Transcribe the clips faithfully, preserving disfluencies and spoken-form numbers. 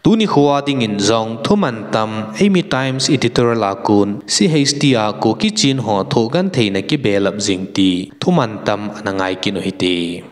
Tuni khoa dingin jong thuman tam, Eimi Times editorial a kon, C H T a Kuki Chin ho thohgim theina kibelap jing ti thuman tam ana ngai kit u hite.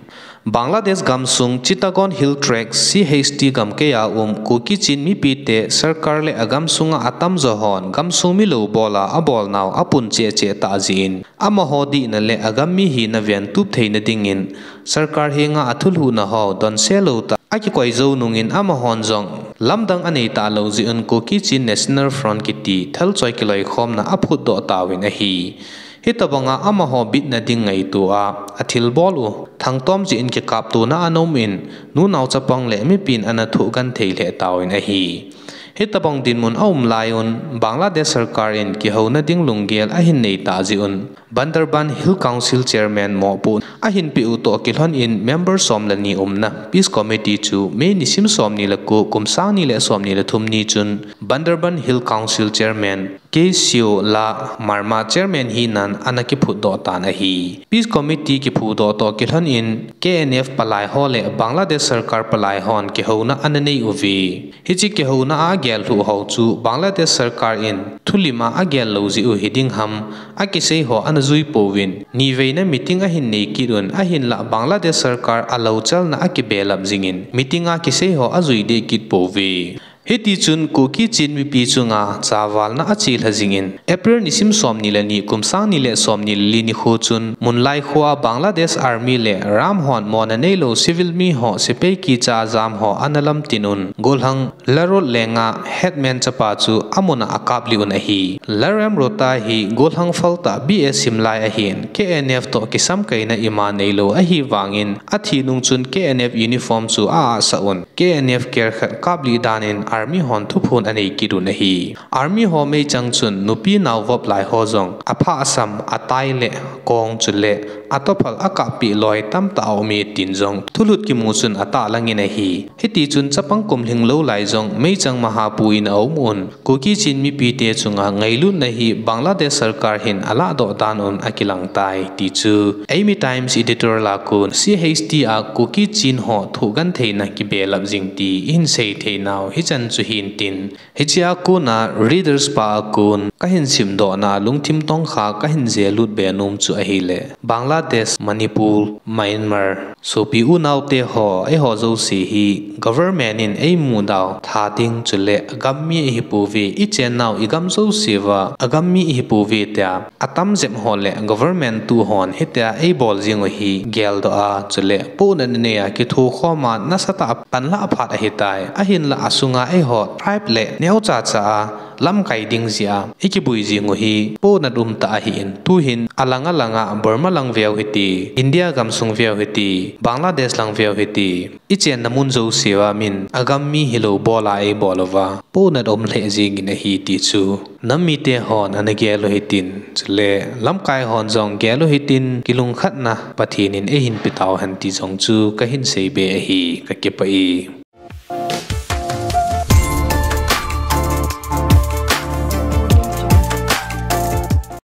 Bangladesh gamsung Chittagong Hill Tracts, C H T gamkaiya um Kuki Chin mipite sorkar le agamsunga atamjo hon gamsung milou bola abolnau apun cheh cheh tah jeh in, amaho dihna le agam mi hina ventup theina dingin sorkar henga athulhuhna ho donse lou tah akikoi jou nungin amahon jong lamdang anei talou jeh un Kuki Chin National Front kiti thalchoi kiloikhomna aphutdoh tauvin ahi. Hitobanga amaho bitna ding ngaito a, athilbol u thangtom jeh in kikaptona ana um in, nunao chapang le mipin ana thohgim thei lheh tauvin ahi. Hitobang dinmun aum lai un, Bangladesh sorkar in kihouna ding lunggel ahin nei tah jeh un, Bandarban Hill Council Chairman mopohna ahin peh u toh kilhon in member som le ni umna Peace Committee chu May nisim somni le ko, kum sang ni le somni le thum ni chun Bandarban Hill Council Chairman K Sio La Marma Chairman hinan ana kiphutdoh tan ahi. Peace Committee kiphudoh toh kilhon in K N F palai ho le Bangladesh sorkar palai hon kihouna ana nei uve. Hiche kihouna a agellhuh ho chu Bangladesh sorkar in thulim a agel lou jeh u hiding ham, akisei ho ana jui pouvin, niveina meeting ahin nei kit un, ahinlah Bangladesh sorkar alouchalna akibelap jingin, meeting a kisei ho ajui deh kit pouve. Hitichun Kuki Chin mipi chunga chavalna achelha jingin, April nisim somni le ni, kum sang ni le somni le li nikho chun, Munlai khoa Bangladesh Army le Ram hon mona neilou civil miho sepai kicha ajam ho ana lamtin un, golhang Larot lenga headman chapa chu amuna akaplih un ahi. Larem Rota hi golhang phaltah B S simlai ahin, K N F toh kisamkaina ima neilou ahivangin, athi nung chun K N F uniform chu a-ahsah un, K N F kerkhat kaplih danin Army hon thuphon anei kit un ahi. Army ho meichang chun nupi naovop lai ho jong aphahsam, atai le kong chule atophal akappeh loi tamtah aume tin jong thulhut kimu chun atahlangin ahi. Hitichun chapang kum lhinglou lai jong meichang mahapu in aum un, Kuki Chin mipite chunga ngailutna hi Bangladesh sorkar hin alahdoh dan un akilangtai ti chu Eimi Times editorial a kon, C H T a Kuki Chin ho thohgim theina kibelap jing ti ihin sei theinau hichan chu hintin, hichea kona readers pa a kon kahin simdohna lungthim tongkha kahin jelut be nom chu ahile, Bangladesh, Manipur, Myanmar sopi unaote ho, eiho jouse hi government in eimudau tha ding chule agam mi ihipouve, ichennau igam jouseuva agam mi ihipouve tia atamjep ho le government tu hon hitia eibol jing u hi geldoh a chule pohnat anei a kithokhom a nasatah a panlah phat ahitai. Ahinlah asunga eiho tribe le neocha cha a lamkai ding jeh a ikibui jing u hi pohnat umtah ahin, tuhin alang alanga Burma lang veu hite, India gamsung veu hite, Bangladesh lang veu hite, ichenna mun jouseuva min agam mi hilou bola eibol uva pohnat um lheh jengin ahi ti chu nam mite hon ana gel u hitin, chule lamkai hon jong gel u hitin, kilungkhatna Pathen in eihin petau hen ti jong chu kahin seibe ahi, kakipah e.